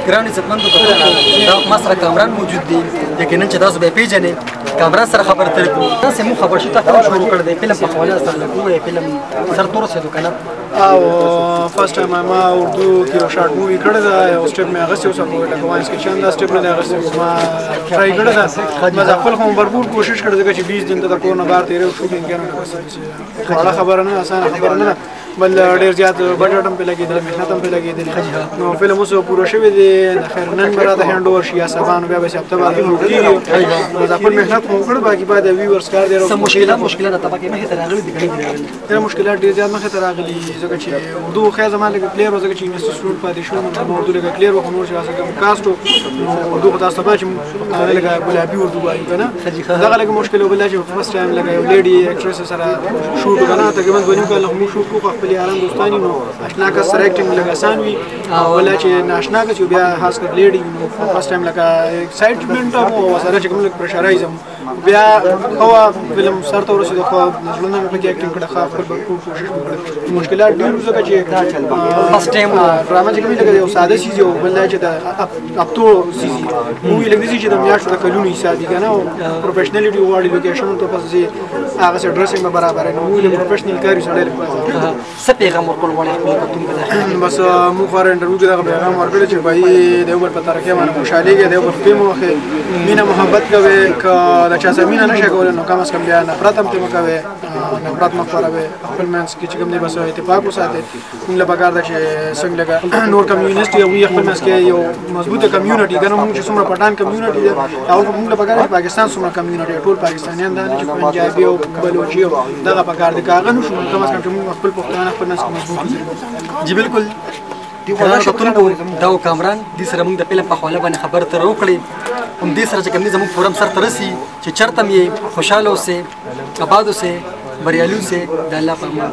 ګران عزتمندو کتونکو، دا ما سره کامران موجود دی، یقینا چې تاسو به پیژنئ. کامران سره خبرې اترې کوو. تاسو مو خبر شو، تاسو شروع کړ دی فلم په حواله سره لګوي، فلم سر تور څه کنه؟ او first time ما اردو کې یو short movie کړې ده، یو step مې اخیستی اوس، خو لکه وایس کې چې دا step نه دی اخیستی، ما try کړې ده. ما خپل خو برپور کوشش کړې، ځکه چې 20 دن ته د کور نه بهر تېرې shooting کړم، وړه خبره نه، اسانه خبره نه ده، بل ډېر زیات بجټ هم پې لګېدلی، محنت هم پې لګېدلی. نو فلم اوس پوره شوی دی، د خیر نن به راته hand over شي یا سبا، نو بیا به هفته بعد کېږي. نو خپل محنت خو وکړ، باقي باید viewers کار دی. څه مشکلات ته پکې مخې ته راغلي دي؟ ډېر مشکلات ډېر زیات مخې ته راغلي، ځکه چې اردو خو زما لږ clear و، ځکه چې university student پاتې شوم، نو اردو لږ clear و، خو نور چې هسې کوم cast و، نو اردو خو تاسو ته پته چې پښتانه لږه ګلابي اردو وایو که نه، دغه لږ مشکل و. بل چې first time لږه یو lady actress سره shoot که نه، تقریبا 2.5 کاله موږ shoot کوو، خپل یاران دوستان، نو اشنا کس سره acting لږ اسان وي، او بل چې ناشنا کس بیا خاص کر lady، نو first time لکه excitement او سره چې کوم لږ pressurize. بیا خو فلم سر ته ورسېدو، خو زړه نه مې پکې acting کړه، خو خپل بھرپور کوشش وکړ. مشکلات ډېر وو، ځکه چې first time ډرامه چې کوم لکه یو ساده څیز یو، بل دا چې د هفتو څیز مووي لږ دي چې د میاشتو د کلونو حساب دي که نه، professionality غواړي، location ته پس هغه څه dressing به برابر، نو مووي له professional کار سړی لپاره. څه پیغام ورکول غواړي خپل کتونکو ته؟ بس موږ خو interview کې دغه پیغام ورکړی چې بھائی د یو بل په ترقۍ باندې خوشحالېږي، د یو بل پې مه وهئ، مینه محبت کوئ. که د چا سره مینه نه شئ کولی نو کم از کم بیا نفرت هم ترې مه کوئ، نفرت مه خپروئ، خپل منځ کې چې کوم دی بس اتفاق وساتئ. موږ له پکار ده چې څنګه لکه نور community هغوی خپل منځ کې یو مضبوطه community که نه، موږ چې څومره پټان community ده هغه موږ له پکار ده چې پاکستان څومره community، ټول پاکستانیان دا نه چې پنجابي او بلوچي او دغه پکار دی، که هغه نه شو کم از کم چې موږ خپل پښتانه خپل منځ کې مضبوط وساتو. جی بالکل، ګرانو کتونکو، دا و کامران دې سره موږ د فلم په حواله باندې خبرې اترې وکړې. همدې سره چې کوم دی زموږ فورم سر ته رسي، چې چېرته هم یې خوشحاله اوسئ، اباد اوسئ، بریالي اوسئ، د الله په امان.